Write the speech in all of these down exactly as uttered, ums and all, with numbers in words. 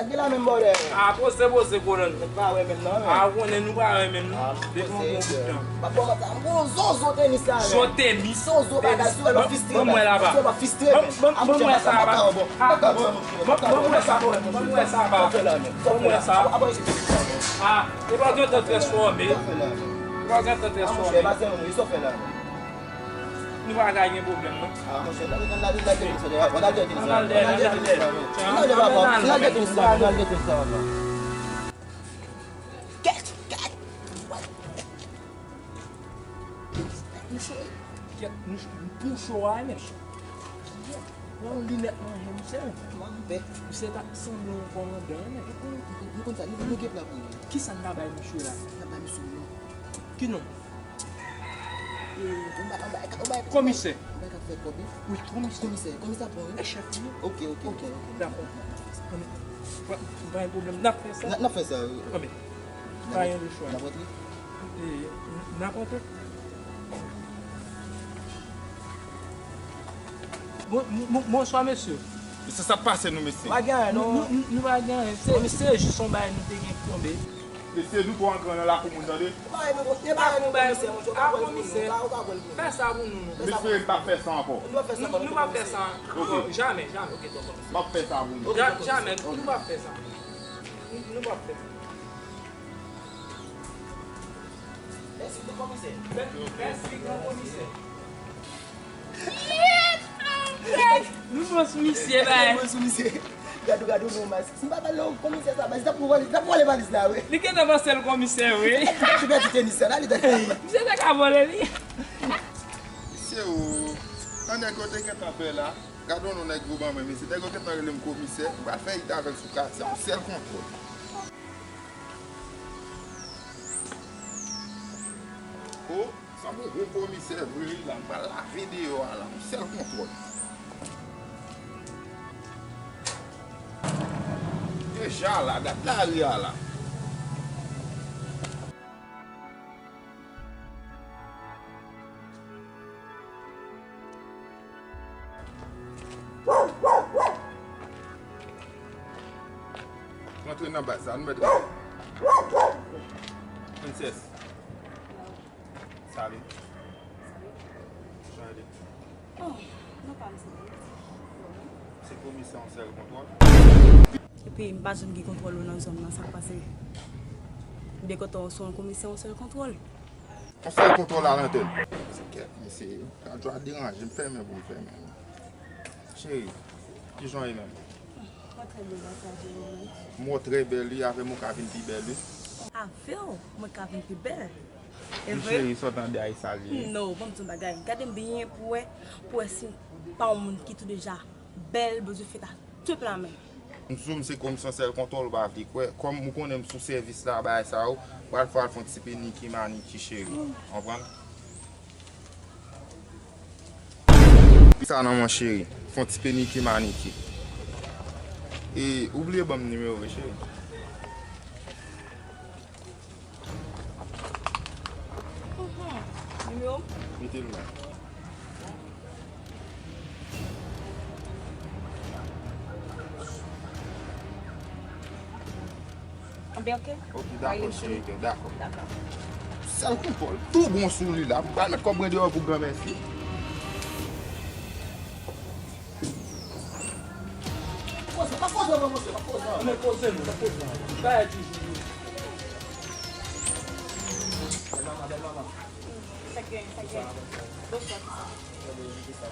Gen la menm bòdè. A, poze, poze, kolòn. Nou pa wè menm non, men. A, ou konnen nou pa wè menm non. Depi yon bon bout tan. M ap ba w sa, m ba w zozo tenis la, men. Zozo tenis? Zozo bagay, si w wè l ap fistre, men. Si w wè l ap fistre, men. Ban m wè sa, ba. Ban m wè sa, ba. Ban m wè sa, ba. Ban m wè sa. A, e pa gen tan transfòme. E pa gen tan transfòme. Nou pa ka gen pwoblèm, non. A, monchè, lage, lage, lage tenis la, lage tenis la, lage tenis la, lage tenis la, lage tenis la, papa. Kèt, kèt. Kèt, nou cho, nou cho, pou cho a, men. Yon linèt manje, misye. Misye ta sanble yon kòmandan, men. Nou konn sa, nou, nou gen plan pou nou. Kisa n ta bay misye la? N ap bay misye yon non. Ki non? E, yon ba-, yon ba-, yon bay, komisè. Yon bay k ap fè kòb, wi. Wi, komisè. Komisè, komisè ap bon, wi. E chèf li. Ok, ok, ok, ok. Dakò. Pa, pa gen pwoblèm. N ap fè sa. N ap, n ap fè sa, wi. Anben, pa gen lechwa. N ap rantre? E, n ap rantre. Bon, bon, bon, bonswa, mesye. Mesye, sa k pase nou, mesye? Pa gen anyen, non. Nou, nou, nou pa gen anyen. Se, se jis yon bagay nou te gen kanpe. Mesye, nou twò angran nan lakou moun, tande. Pa gen anyen, komisè, monchè, ou pa pran l pou nou, ou pa, ou pa pran l pou nou. Fè sa pou nou, non. M espere n p ap fè sa ankò. Nou p ap fè sa ankò, nou p ap fè sa ankò. Ok. Jamè, jamè. Ok, tonton. M ap fè sa pou nou. Ok, tonton. Jamè, nou p ap fè sa. Nou, nou p ap fè sa. Mèsi, gran komisè. Mèsi, gran komisè. Nou pran sou misye, bay. Nou pran sou misye. Gade, gade, non, mas. Si m pa pale w komisè sa, mas, li t ap vòlè, li t ap vòlè valiz la, wi. Li gentan panse l komisè, wi. Li t ap pèdi tenis la, la, li t ap. Misye te ka vòlè li. Mesye, o, an nèg yo te gentan pè la. Gade yon nèg gwo ban mwen, mesye. Nèg yo gentan rele m komisè. M pral fè it avè l sou katye a, yon sèl kontwòl. O, sanble yon gwo komisè vre wi la. M pral lave deyò a la, yon sèl kontwòl. Deja la, gad lari a la. Rantre nan baz la, nou mèt rantre. Princess. Salut. Jan e ye? Oh, nou pa m se. Se komisè yon sèl kontwòl. Epi m pa janm gen kontwòl ou nan zòn nan, sa k pase? M byen kontan w se yon komisè yon sèl kontwòl. Yon sèl kontwòl a lantèn. Kèt, mesye, radyo a deranje m, fèmen pou m fèmen. Cheri, kijan w ye menm? Mwen trè byen, gras a Dye, ou menm? M wè w trè bèl, wi, avè m ou ka vin pi bèl, wi. Avè w, mwen ka vin pi bèl? E vre? Wi, cheri, sa w tande a, e sa l ye. Non, ban m di w yon bagay. Gade m byen pou wè, pou wè si m pa yon moun ki tou deja bèl, bezwen fèt a tout la men. M sou m se komisè sèl kontwòl ou pa vle kwè. Kòm ou konnen m sou sèvis la, bagay sa yo, pral fè al fè yon ti pè niki maniki, cheri. Konprann? Sa nan mwen, cheri. Fè yon ti pè niki maniki. E, ou bliye ban m nimewo w, wi, cheri. Mhm. Nimewo m? Mete l la. Anben, ok. Ok, dakò, cheri, dakò. Dakò. Sèl kontwòl, tou bon sou li la. M pral met kòb mwen deyò pou granmèsi. Koze, pa koze non, mesye, pa koze non. Men koze non, pa koze non. Bagay toujou. Bèl manman, bèl manman. Sa k gen, sa k gen. Bonswa, kisa?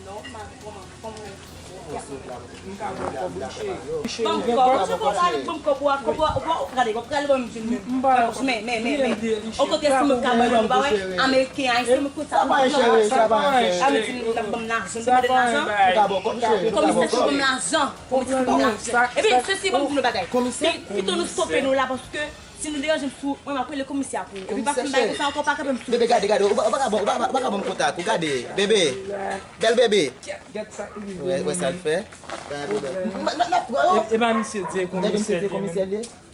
Non, ma, kòman, kòman? M ka pran kòb ou, cheri. Ban m kòb, ou se konsa, ban m kòb ou a, kòb ou a, ou pa, gade, w ap prale ban m jwenn menm. Men, men, men, men. Okontrè, si mwen ka ban nou, pa wè, ameriken, ayisyen, mwen konn sa, mwen konn sa. Ameriken, n ap ban m lajan, n ap ban m lajan. Komisè, si ban m lajan. Komisè, si ban m lajan. Ebyen, sesi, ban m di nou bagay. Komisè? Pito nou stope nou la, paske si nou deranje m sou, mwen, m ap rele komisè a pou ou. Epi pa fin bagay konsa ankò, pa kanpe m sou. Bebe, gade, gade, ou pa, ou pa ka ban, ou pa, ou pa ka ban m kontak ou, gade, bebe. Bèl bebe. Wè, wè sa l fè. N ap pran. E, e pa misye di komisè li ye menm.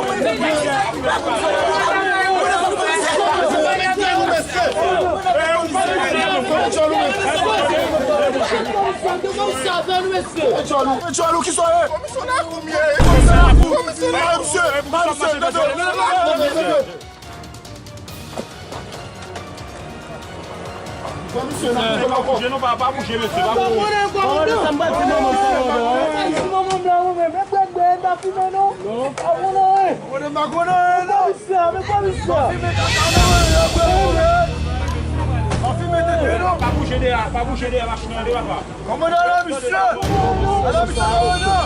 Komisyonè, komisyonè, komisyonè, komisyonè, komisyonè. Komisyonè, komisyonè. Bouje non, pa, pa bouje, mesye, pa bouje. Pa bouje dèyè, pa bouje dèyè machin nan, papa. Kòmandan la, misye! Ala misye, kòmandan!